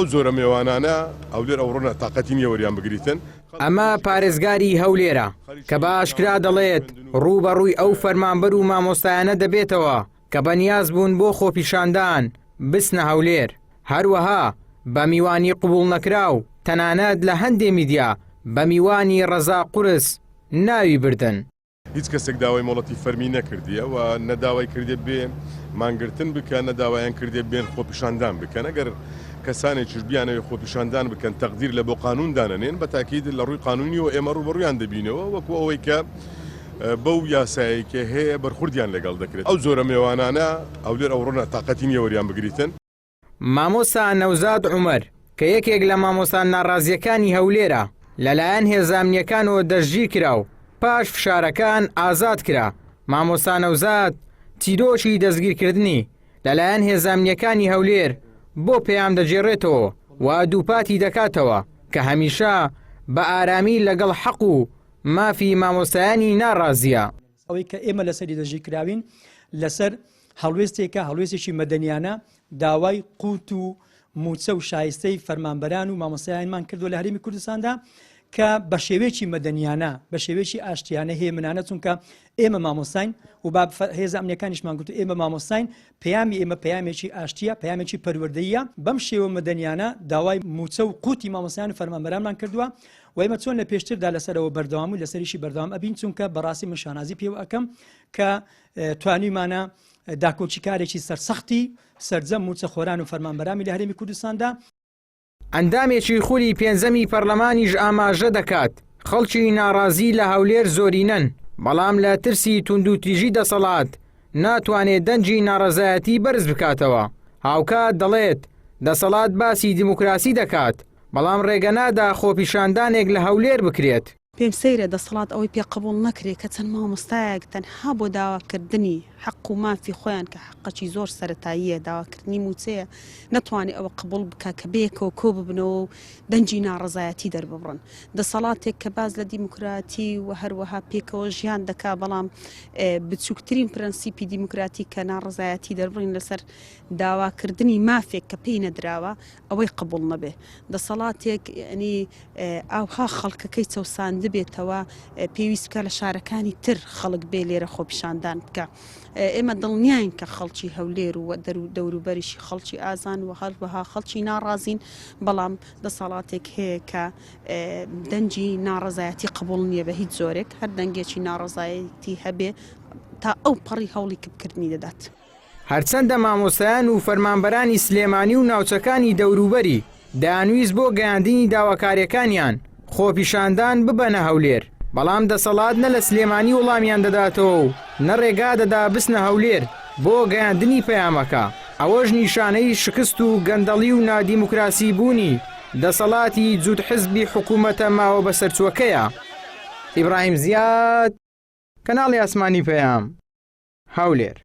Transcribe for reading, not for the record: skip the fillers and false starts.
ئەو جۆرە مێوانانە هەولێر ئەوڕۆ تاقەتی نییە وەریان بگریتن. ئەمە پارێزگاری هەولێرە کە بە ئاشکرا دەڵێت ڕووبەڕووی ئەو فەرمانبەر و مامۆستایانە دەبێتەوە کە بەنیاز بوون بۆ خۆپیشاندان بچنە هەولێر، هەروەها بە میوانی قبوڵنەکراو تەنانەت لە هەندێ میدیا بە میوانی ڕەزا قورس ناوی بردن. هیچ کەسێک داوای مۆڵەتی فەرمی نەکردیە و نە داوای کردیە بێ مانگرتن بکەن نە داوایان کردیە بێن خۆپیشاندان بکەن ئەگەر کەسانێکیش بیانەوێ خۆپیشاندان بکەن تەقدیر لە بۆ قانون دانەنێن بە تاکید لە ڕووی قانونیەوە ئێمە ڕووبەڕوویان دەبینەوە وەکو ئەوەی کە بەو یاسایەی کە هەیە بەرخوردیان لەگەڵ دەکرێت ئەو جۆرە مێوانانە هەولێر ئەوڕۆ تاقەتی نییە وەریان بگریتن. مامۆستا نەوزاد عومەر کە یەکێک لە مامۆستا ناڕازییەکانی هەولێرە، لەلایەن هێزە ئەمنییەکانەوە دەستگیرکرا و پاش فشارەکان ئازاد کرا. مامۆستا نەوزاد چیرۆکی دەستگیرکردنی لەلایەن هێزە ئەمنییەکانی هەولێر بۆ پەیام دەگێڕێتەوە و دووپاتی دەکاتەوە کە هەمیشە بە ئارامی لەگەڵ حەق و مافی مامۆستایانی ناڕازییە. ئەوەی کە ئێمە لەسەری دەستگیرکراوین لەسەر هەڵوێستێکە، هەڵوێستێکی مەدەنیانە داوای قوت و موچە و شایستەی فەرمانبەران و مامۆستایانمان کردووە لە هەرێمی کوردستاندا کە بە شێوەیەکی مەدەنیانە بە شێوەیەکی ئاشتیانە هێمنانە چونکە ئێمە مامۆستاین و با هێزە ئەمنیەکانیشمان گوت ئێمە مامۆستاین پەیامی ئێمە پەیامێکی ئاشتیە پەیامێکی پەروەردەیە بەم شێوە مەدەنیانە داوای موچە و قوتی مامۆستایان و فەرمانبەرانمان کردووە و ئێمە چۆن لە پێشتردا لەسەرەوە بەردەوام و لەسەریشی بەردەوام ئەبین چونکە بەڕاستی من شانازی پێوە ئەەکەم کە توانیومانە داکۆکیکارێکی سەرسەختی سەرجەم مووچەخۆران و فەرمانبەرانی لە هەرێمی کوردستاندا. ئەندامێکی خولی پێنجەمی پەرلەمانیش ئاماژە دەکات، خەڵکی ناڕازی لە هەولێر زۆرینەن، بەڵام لە ترسی توندوتیژی دەسەڵات ناتوانێت دەنگی ناڕەزایەتی بەرز بکاتەوە، هاوکات دەڵێت، دەسەڵات باسی دیموکراسی دەکات، بەڵام ڕێگەنادا خۆپیشاندانێک لە هەولێر بکرێت. پێم سەیرە دەسەڵات ئەوەی پێ قبوڵ نەکرێ کە چەند مامۆستایەک تەنها بۆ داواکردنی حەق و مافی خۆیان کە حەقەکی زۆر سەرەتاییە داواکردنی مووچەیە نەتوانێ ئەوە قبوڵ بکا کە بەیەکەوە کۆ ببنەوە و دەنگی ناڕەزایەتی دەرببڕن دەسەڵاتێک کە باس لە دیموکراتی و هەروەها پێکەوە ژیان دەکا بەڵام بچووکترین پرەنسیپی دیموکراتی کە ناڕەزایەتی دەربڕین لەسەر داواکردنی مافێک کە پێی نەدراوە ئەوەی قبوڵ نەبێ دەسەڵاتێک یعنی ئاوها خەڵکەکەی چەوساندبێتەوە پێویست بکە لە شارەکانی تر خەڵک بێ لێرە خۆپیشاندان بکە ئێمە دڵنیاین کە خەڵکی هەولێر و دەوروبەریشی خەڵکی ئازان و هەروەها خەڵکی ناڕازین بەڵام دەسەڵاتێک هەیە کە دەنگی ناڕەزایەتی قبوڵ نییە بە هیچ جۆرێک هەر دەنگێکی ناڕەزایەتی هەبێ تا ئەو پەڕی هەوڵی کپکردنی دەدات. هەرچەندە مامۆستایان و فەرمانبەرانی سلێمانی و ناوچەکانی دەوروبەری دەیانویست بۆ گەیاندنی داواکارییەکانیان خۆپیشاندان ببەنە هەولێر، بەڵام دەسەڵات نە لە سلێمانی وڵامیان دەداتەوە و نە ڕێگا دەدا بچنە هەولێر بۆ گەیاندنی پەیامەکە، ئەوەش نیشانەی شکست و گەندەڵی و نادیموکراسی بوونی دەسەڵاتی جووت حزبی حکومەتە ماوە بەسەرچووەکەیە. ئیبراهیم زیاد، کەناڵی ئاسمانی پەیام، هەولێر.